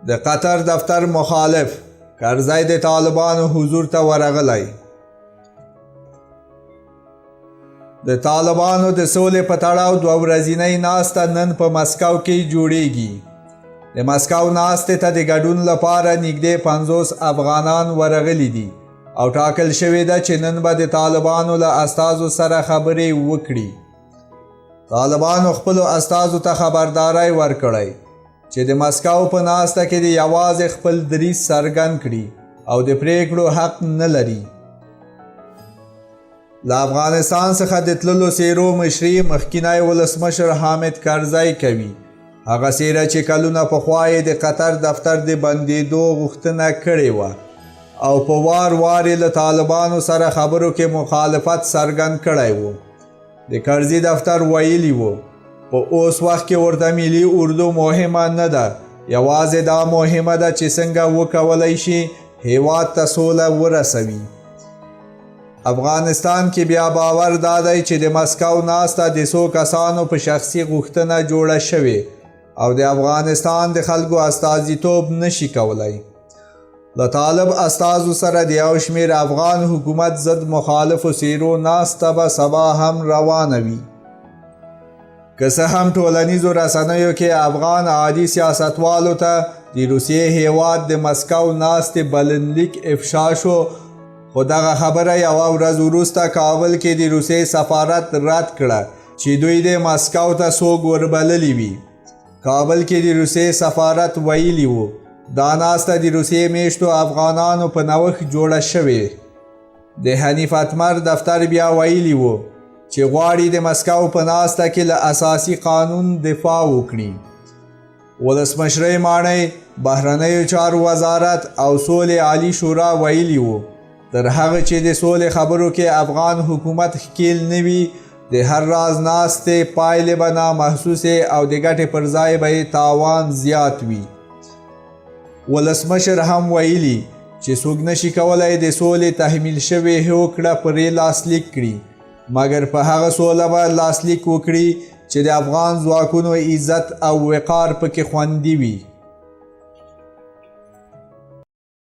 د قطر دفتر مخالف، کرزی د طالبانو حضور ته ورغلی. د طالبانو د سولې په تړاو دوه ورځینۍ ناسته نن په مسکو کې جوړیږي. د مسکو ناستې ته د ګډون لپاره نږدې 50 افغانان ورغلي دي او ټاکل شوې ده چې نن به د طالبانو له استازو سره خبرې وکړي. طالبانو خپلو استازو ته خبرداری ورکړی چې د مسکو په ناسته کې د یوازې خپل دریځ څرګند کړي او د پریکړو حق نه لري. له افغانستان څخه د تللو څیرو مشري مخکینی ولسمشر حامد کرزی کوي، هغه څیره چې کلونه پخوا یې د قطر دفتر د بندیدو غوښتنه کړې وه او په وار وار یې له طالبانو سره خبرو کې مخالفت څرګند کړی و. د کرزي دفتر ویلي وو، په اوس وخت کې ورته ملي اردو مهمه نه ده، یوازې دا مهمه ده چې څنګه وکولای شي هیواد ته سوله ورسوي. افغانستان کې بیا باور دا دی چې د مسکو ناسته د څو کسانو په شخصي غوښتنه جوړه شوې او د افغانستان د خلکو استازیتوب نشي کولای. له طالب استازو سره د یو شمېر افغان حکومت ضد مخالفو څیرو ناسته به سبا هم روانه وي. که څه هم ټولنیزو رسنیو کې افغان عادي سیاستوالو ته د روسیې هیواد د مسکو ناستې بلنلیک افشا شو، خو دغه خبره یوه ورځ وروسته کابل کې د روسیې سفارت رد کړه چې دوی د مسکو ته څوک وربللي وي. کابل کې د روسیې سفارت ویلي وو، دا ناسته د روسیې میشتو افغانانو په نوښت جوړه شوې. د حنیف اتمر دفتر بیا ویلي وو چې غواړي د مسکو په ناسته کې له اساسي قانون دفاع وکړي. ولسمشرۍ ماڼۍ، بهرنیو چارو وزارت او سولې عالي شورا ویلي وو، تر هغه چې د سولې خبرو کې افغان حکومت ښکیل نه وي، د هر راز ناستې پایلې به نامحسوسې او د ګټې پر ځای به یې تاوان زیات وي. ولسمشر هم ویلي چې څوک نشي کولای د سولې تحمیل شوې هوکړه پرې لاسلیک کړي، مګر په هغه سوله به لاسلیک وکړي چې د افغان ځواکونو عزت او وقار پکې خوندي وي.